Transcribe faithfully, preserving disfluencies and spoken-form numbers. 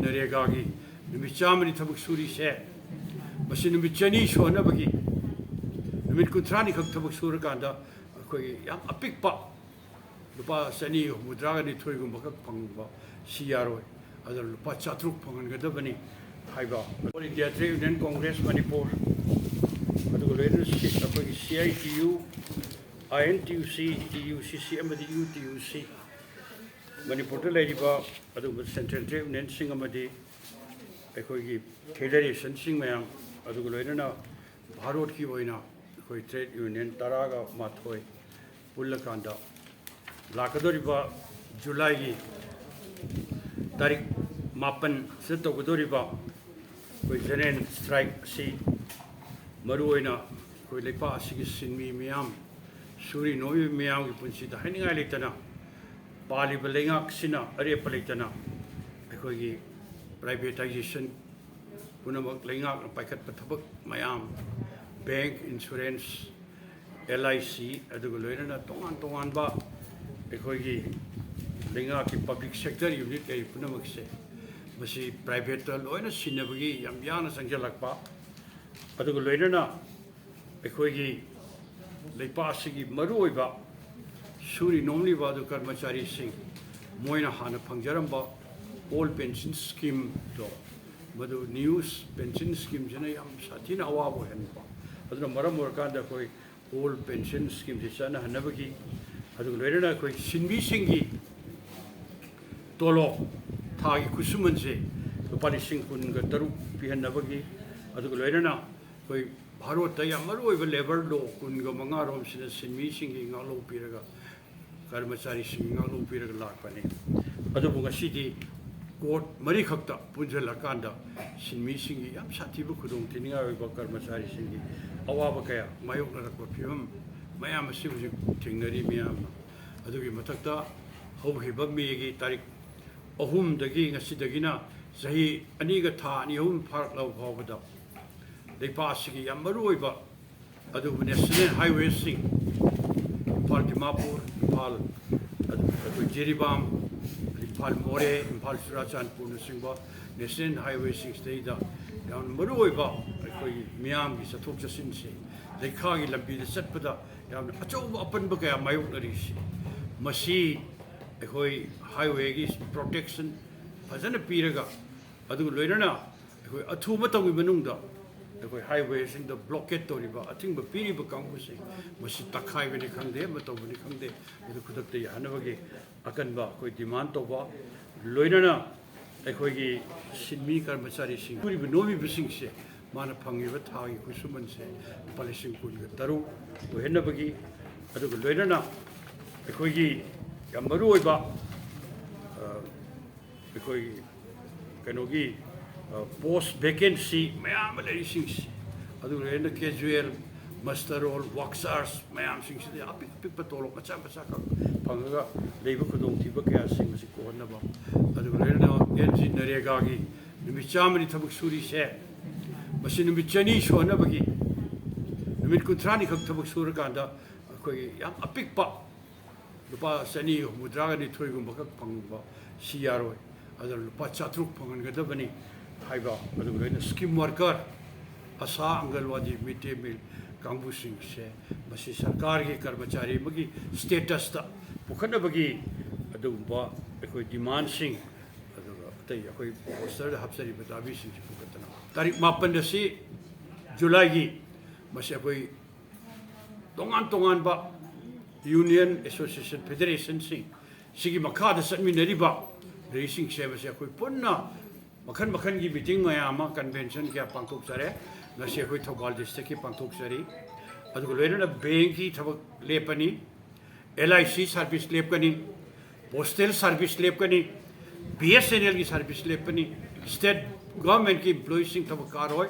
ꯅꯔꯦꯒꯥꯒꯤ ꯅꯨꯃꯤꯠ ꯆꯥꯝꯃꯅꯤ ꯊꯕꯛ ꯁꯨꯔꯤꯁꯦ, ꯃꯁꯤ ꯅꯨꯃꯤꯠ ꯆꯅꯤ ꯁꯨꯍꯟꯅꯕꯒꯤ, ꯅꯨꯃꯤꯠ ꯀꯨꯟꯊ꯭ꯔꯥꯅꯤꯈꯛ ꯊꯕꯛ ꯁꯨꯔꯀꯥꯟꯗ ꯑꯩꯈꯣꯏꯒꯤ ꯌꯥꯝ ꯑꯄꯤꯛꯄ ꯂꯨꯄꯥ ꯆꯅꯤ ꯍꯨꯝꯐꯨꯇꯔꯥꯒ ꯅꯤꯊꯣꯏꯒꯨꯝꯕꯈꯛ ꯐꯪꯕ ꯁꯤ ꯌꯥꯔꯣꯏ, ꯑꯗꯨꯅ ꯂꯨꯄꯥ ꯆꯥꯇ꯭ꯔꯨꯛ ꯐꯪꯍꯟꯒꯗꯕꯅꯤ ꯍꯥꯏꯕ꯫ All India Trade Union Congress Manipur, ꯑꯗꯨꯒ ꯂꯣꯏꯅꯅ ꯁꯤ-, ꯑꯩꯈꯣꯏꯒꯤ C I T U, I N T U C, T U C C ꯑꯃꯗꯤ U T U C, ꯃꯅꯤꯄꯨꯔꯗ ꯂꯩꯔꯤꯕ ꯑꯗꯨꯒꯨꯝꯕ central trade unionꯁꯤꯡ ꯑꯃꯗꯤ ꯑꯩꯈꯣꯏꯒꯤ federationꯁꯤꯡ ꯃꯌꯥꯝ, ꯑꯗꯨꯒ ꯂꯣꯏꯅꯅ ꯚꯥꯔꯠꯀꯤ ꯑꯣꯏꯅ ꯑꯩꯈꯣꯏ trade union ꯇꯔꯥꯒ ꯃꯥꯊꯣꯏ ꯄꯨꯜꯂꯀꯥꯟꯗ ꯂꯥꯛꯀꯗꯧꯔꯤꯕ ꯖꯨꯂꯥꯏꯒꯤ ꯇꯥꯔꯤꯛ ꯃꯥꯄꯟꯁꯤꯗ ꯇꯧꯒꯗꯧꯔꯤꯕ ꯑꯩꯈꯣꯏ general strike ꯑꯁꯤ ꯃꯔꯨꯑꯣꯏꯅ ꯑꯩꯈꯣꯏ ꯂꯩꯄꯥꯛ ꯑꯁꯤꯒꯤ ꯁꯤꯟꯃꯤ ꯃꯤꯌꯥꯝ, ꯁꯨꯔꯤ ꯅꯣꯝꯃꯤꯕ ꯃꯤꯌꯥꯝꯒꯤ ꯄꯨꯟꯁꯤꯗ ꯍꯥꯏꯅꯤꯡꯉꯥꯏ ꯂꯩꯇꯅ, ꯄꯥꯜꯂꯤꯕ ꯂꯩꯉꯥꯛꯁꯤꯅ ꯑꯔꯦꯞꯄ ꯂꯩꯇꯅ ꯑꯩꯈꯣꯏꯒꯤ privatization ꯄꯨꯝꯅꯃꯛ ꯂꯩꯉꯥꯛꯅ ꯄꯥꯏꯈꯠꯄ ꯊꯕꯛ ꯃꯌꯥꯝ, bank, insurance, L I C, ꯑꯗꯨꯒ ꯂꯣꯏꯅꯅ ꯇꯣꯉꯥꯟ ꯇꯣꯉꯥꯟꯕ ꯑꯩꯈꯣꯏꯒꯤ ꯂꯩꯉꯥꯛꯀꯤ public sector unit ꯂꯩꯔꯤꯕ ꯄꯨꯝꯅꯃꯛꯁꯦ, ꯃꯁꯤ privateꯇ ꯂꯣꯏꯅ ꯁꯤꯟꯅꯕꯒꯤ ꯌꯥꯝ ꯌꯥꯡꯅ ꯆꯪꯁꯤꯜꯂꯛꯄ, ꯑꯗꯨꯒ ꯂꯣꯏꯅꯅ ꯑꯩꯈꯣꯏꯒꯤ ꯂꯩꯄꯥꯛ ꯑꯁꯤꯒꯤ ꯃꯔꯨꯑꯣꯏꯕ ꯁꯨꯔꯤ ꯅꯣꯝꯂꯤꯕ ꯑꯗꯨ ꯀꯔꯃꯆꯥꯔꯤꯁꯤꯡ, ꯃꯣꯏꯅ ꯍꯥꯟꯅ ꯐꯪꯖꯔꯝꯕ old pension schemeꯗꯣ, ꯃꯗꯨ new pension schemeꯁꯤꯅ ꯌꯥꯝ ꯁꯥꯊꯤꯅ ꯑꯋꯥꯕ ꯑꯣꯏꯍꯟꯕ꯫ ꯑꯗꯨꯅ ꯃꯔꯝ ꯑꯣꯏꯔꯀꯥꯟꯗ ꯑꯩꯈꯣꯏ old pension schemeꯁꯤ ꯆꯠꯅꯍꯟꯅꯕꯒꯤ, ꯑꯗꯨꯒ ꯂꯣꯏꯅꯅ ꯑꯩꯈꯣꯏ ꯁꯤꯟꯃꯤꯁꯤꯡꯒꯤ ꯇꯣꯂꯣꯞ, ꯊꯥꯒꯤ ꯈꯨꯠꯁꯨꯃꯟꯁꯦ ꯂꯨꯄꯥ ꯂꯤꯁꯤꯡ ꯀꯨꯟꯒ ꯇꯔꯨꯛ ꯄꯤꯍꯟꯅꯕꯒꯤ, ꯑꯗꯨꯒ ꯂꯣꯏꯅꯅ ꯑꯩꯈꯣꯏ ꯚꯥꯔꯠꯇ ꯌꯥꯝ ꯃꯔꯨꯑꯣꯏꯕ labour law ꯀꯨꯟꯒ ꯃꯉꯥꯔꯣꯝꯁꯤꯅ ꯁꯤꯟꯃꯤꯁꯤꯡꯒꯤ ꯉꯥꯛꯂꯧ ꯄꯤꯔꯒ, ꯀꯔꯃꯆꯥꯔꯤꯁꯤꯡꯒꯤ ꯉꯥꯛꯂꯧ ꯄꯤꯔꯒ ꯂꯥꯛꯄꯅꯤ꯫ ꯑꯗꯨꯕꯨ ꯉꯁꯤꯗꯤ court ꯃꯔꯤꯈꯛꯇ ꯄꯨꯟꯁꯤꯜꯂꯀꯥꯟꯗ ꯁꯤꯟꯃꯤꯁꯤꯡꯒꯤ ꯌꯥꯝ ꯁꯥꯊꯤꯕ ꯈꯨꯗꯣꯡꯊꯤꯅꯤꯡꯉꯥꯏ ꯑꯣꯏꯕ, ꯀꯔꯃꯆꯥꯔꯤꯁꯤꯡꯒꯤ ꯑꯋꯥꯕ ꯀꯌꯥ ꯃꯥꯌꯣꯛꯅꯔꯛꯄ ꯐꯤꯕꯝ ꯃꯌꯥꯝ ꯑꯁꯤ ꯍꯧꯖꯤꯛ ꯊꯦꯡꯅꯔꯤ ꯃꯌꯥꯝꯅ꯫ ꯑꯗꯨꯒꯤ ꯃꯊꯛꯇ ꯍꯧꯈꯤꯕ ꯃꯦꯒꯤ ꯇꯥꯔꯤꯛ ꯑꯍꯨꯝꯗꯒꯤ, ꯉꯁꯤꯗꯒꯤꯅ ꯆꯍꯤ ꯑꯅꯤꯒ ꯊꯥ ꯑꯅꯤ ꯑꯍꯨꯝ ꯐꯥꯔꯛꯂꯕ ꯐꯥꯎꯕꯗ ꯂꯩꯄꯥꯛ ꯑꯁꯤꯒꯤ ꯌꯥꯝ ꯃꯔꯨꯑꯣꯏꯕ ꯑꯗꯨꯕꯨ national highwayꯁꯤꯡ, ꯏꯝꯐꯥꯜ ꯗꯤꯃꯥꯄꯨꯔ, ꯏꯝꯐꯥꯜ, ꯑꯗꯨ ꯑꯩꯈꯣꯏ ꯖꯤꯔꯤꯕꯥꯝ, ꯑꯗꯩ ꯏꯝꯐꯥꯜ ꯃꯣꯔꯦ, ꯏꯝꯐꯥꯜ ꯆꯨꯔꯥꯆꯥꯟꯄꯨꯔꯅꯆꯤꯡꯕ ꯅꯦꯁꯅꯦꯜ ꯍꯥꯏꯋꯦꯁꯤꯡꯁꯤꯗꯩꯗ ꯌꯥꯝꯅ ꯃꯔꯨ ꯑꯣꯏꯕ ꯑꯩꯈꯣꯏꯒꯤ ꯃꯤꯌꯥꯝꯒꯤ ꯆꯠꯊꯣꯛ ꯆꯠꯁꯤꯟꯁꯦ, ꯂꯩꯈꯥꯒꯤ ꯂꯝꯕꯤꯗ ꯆꯠꯄꯗ ꯌꯥꯝꯅ ꯑꯆꯧꯕ ꯑꯄꯟꯕ ꯀꯌꯥ ꯃꯥꯌꯣꯛꯅꯔꯤꯁꯤ, ꯃꯁꯤ ꯑꯩꯈꯣꯏ ꯍꯥꯏꯋꯦꯒꯤ ꯄ꯭ꯔꯣꯇꯦꯛꯁꯟ ꯐꯖꯅ ꯄꯤꯔꯒ, ꯑꯗꯨꯒ ꯂꯣꯏꯅꯅ ꯑꯩꯈꯣꯏ ꯑꯊꯨꯕ ꯃꯇꯝꯒꯤ ꯃꯅꯨꯡꯗ ꯑꯩꯈꯣꯏ ꯍꯥꯏꯋꯦꯁꯤꯡꯗ ꯕ꯭ꯂꯣꯀꯦꯠ ꯇꯧꯔꯤꯕ, ꯑꯊꯤꯡꯕ ꯄꯤꯔꯤꯕ ꯀꯥꯡꯕꯨꯁꯤꯡ, ꯃꯁꯤ ꯇꯛꯈꯥꯏꯕꯅꯤ ꯈꯪꯗꯦ, ꯑꯃ ꯇꯧꯕꯅꯤ ꯈꯪꯗꯦ, ꯃꯗꯨ ꯈꯨꯗꯛꯇ ꯌꯥꯍꯟꯅꯕꯒꯤ ꯑꯀꯟꯕ ꯑꯩꯈꯣꯏ ꯗꯤꯃꯥꯟ ꯇꯧꯕ, ꯂꯣꯏꯅꯅ ꯑꯩꯈꯣꯏꯒꯤ ꯁꯤꯟꯃꯤ ꯀꯔꯃꯆꯥꯔꯤꯁꯤꯡ ꯁꯨꯔꯤꯕ ꯅꯣꯝꯃꯤꯕꯁꯤꯡꯁꯦ ꯃꯥꯅ ꯐꯪꯉꯤꯕ ꯊꯥꯒꯤ ꯈꯨꯠꯁꯨꯃꯟꯁꯦ ꯂꯨꯄꯥ ꯂꯤꯁꯤꯡ ꯀꯨꯟꯒ ꯇꯔꯨꯛ ꯑꯣꯏꯍꯟꯅꯕꯒꯤ, ꯑꯗꯨꯒ ꯂꯣꯏꯅꯅ ꯑꯩꯈꯣꯏꯒꯤ ꯌꯥꯝ ꯃꯔꯨ ꯑꯣꯏꯕ, ꯑ, ꯑꯩꯈꯣꯏꯒꯤ ꯀꯩꯅꯣꯒꯤ, ꯑ, ꯄꯣꯁ ꯚꯦꯀꯦꯟꯁꯤ ꯃꯌꯥꯝ ꯑꯃ ꯂꯩꯔꯤꯁꯤꯡꯁꯤ, ꯑꯗꯨꯒ ꯂꯣꯏꯅꯅ ꯀꯦꯖꯨꯋꯦꯜ, ꯃꯁꯇꯔ ꯔꯣꯜ, ꯋꯥꯛꯆꯥꯔꯁ ꯃꯌꯥꯝꯁꯤꯡꯁꯤꯗ ꯑꯄꯤꯛ ꯑꯄꯤꯛꯄ ꯇꯣꯂꯣꯞ ꯃꯆꯥ ꯃꯆꯥ ꯈꯛ ꯐꯪꯉꯒ ꯂꯩꯕ ꯈꯨꯗꯣꯡꯊꯤꯕ ꯀꯌꯥꯁꯤꯡ ꯑꯁꯤ ꯀꯣꯛꯍꯟꯅꯕ, ꯑꯗꯨꯒ ꯂꯣꯏꯅꯅ ꯑꯦꯟ ꯖꯤ ꯅꯔꯦꯒꯥꯒꯤ ꯅꯨꯃꯤꯠ ꯆꯥꯝꯃꯅꯤ ꯊꯕꯛ ꯁꯨꯔꯤꯁꯦ, ꯃꯁꯤ ꯅꯨꯃꯤꯠ ꯆꯅꯤ ꯁꯨꯍꯟꯅꯕꯒꯤ, ꯅꯨꯃꯤꯠ ꯀꯨꯟꯊ꯭ꯔꯥꯅꯤ ꯈꯛ ꯊꯕꯛ ꯁꯨꯔꯀꯥꯟꯗ ꯑꯩꯈꯣꯏꯒꯤ ꯌꯥꯝ ꯑꯄꯤꯛꯄ ꯂꯨꯄꯥ ꯆꯅꯤ ꯍꯨꯝꯐꯨꯇꯔꯥꯒ ꯅꯤꯊꯣꯏꯒꯨꯝꯕ ꯈꯛ ꯐꯪꯕ ꯁꯤ ꯌꯥꯔꯣꯏ꯫ ꯑꯗꯨꯅ ꯂꯨꯄꯥ ꯆꯥꯇ꯭ꯔꯨꯛ ꯐꯪꯍꯟꯒꯗꯕꯅꯤ ꯍꯥꯏꯕ, ꯑꯗꯨꯒ ꯂꯣꯏꯅ ꯁ꯭ꯀꯤꯝ ꯋꯥꯔꯀꯔ, ꯑꯁꯥ, ꯑꯪꯒꯜꯋꯥꯗꯤ, ꯃꯤꯗ ꯗꯦ ꯃꯤꯜ ꯀꯥꯡꯕꯨꯁꯤꯡꯁꯦ ꯃꯁꯤ ꯁꯔꯀꯥꯔꯒꯤ ꯀꯔꯃꯆꯥꯔꯤ ꯑꯃꯒꯤ ꯁ꯭ꯇꯦꯇꯁꯇ ꯄꯨꯈꯠꯅꯕꯒꯤ ꯑꯗꯨꯒꯨꯝꯕ ꯑꯩꯈꯣꯏ ꯗꯤꯃꯥꯟꯁꯤꯡ, ꯑꯗꯨꯒ ꯑꯇꯩ ꯑꯩꯈꯣꯏ ꯄꯣꯁꯇꯔꯗ ꯍꯥꯞꯆꯔꯤꯕ ꯗꯥꯕꯤꯁꯤꯡꯁꯤ ꯄꯨꯈꯠꯇꯅ, ꯇꯥꯔꯤꯛ ꯃꯥꯄꯟ ꯑꯁꯤ ꯖꯨꯂꯥꯏꯒꯤ, ꯃꯁꯤ ꯑꯩꯈꯣꯏ ꯇꯣꯉꯥꯟ ꯇꯣꯉꯥꯟꯕ ꯌꯨꯅꯤꯌꯟ, ꯑꯦꯁꯣꯁꯤꯌꯦꯁꯟ, ꯐꯦꯗꯔꯦꯁꯟꯁꯤꯡ ꯁꯤꯒꯤ ꯃꯈꯥꯗ ꯆꯠꯃꯤꯟꯅꯔꯤꯕ ꯂꯩꯔꯤꯁꯤꯡꯁꯦ, ꯃꯁꯤ ꯑꯩꯈꯣꯏ ꯄꯨꯟꯅ ꯃꯈꯜ ꯃꯈꯜꯒꯤ ꯃꯤꯇꯤꯡ ꯃꯌꯥꯝ ꯑꯃ, ꯀꯟꯚꯦꯟꯁꯟ ꯀꯌꯥ ꯄꯥꯡꯊꯣꯛꯆꯔꯦ꯫ ꯉꯁꯤ ꯑꯩꯈꯣꯏ ꯊꯧꯕꯥꯜ ꯗꯤꯁꯇ꯭ꯔꯤꯛꯀꯤ ꯄꯥꯡꯊꯣꯛꯆꯔꯤ꯫ ꯑꯗꯨꯒ ꯂꯣꯏꯅꯅ ꯕꯦꯡꯀꯤ ꯊꯕꯛ ꯂꯦꯞꯄꯅꯤ, ꯑꯦꯜ ꯑꯥꯏ ꯁꯤ ꯁꯥꯔꯚꯤꯁ ꯂꯦꯞꯀꯅꯤ, ꯄꯣꯁꯇꯦꯜ ꯁꯥꯔꯚꯤꯁ ꯂꯦꯞꯀꯅꯤ, ꯕꯤ ꯑꯦꯁ ꯑꯦꯟ ꯑꯦꯜꯒꯤ ꯁꯥꯔꯚꯤꯁ ꯂꯦꯞꯀꯅꯤ, ꯁ꯭ꯇꯦꯠ ꯒꯚꯔꯟꯃꯦꯟꯠꯀꯤ ꯏꯝꯄ꯭ꯂꯣꯌꯤꯁꯤꯡ ꯊꯕꯛ ꯀꯥꯔꯣꯏ꯫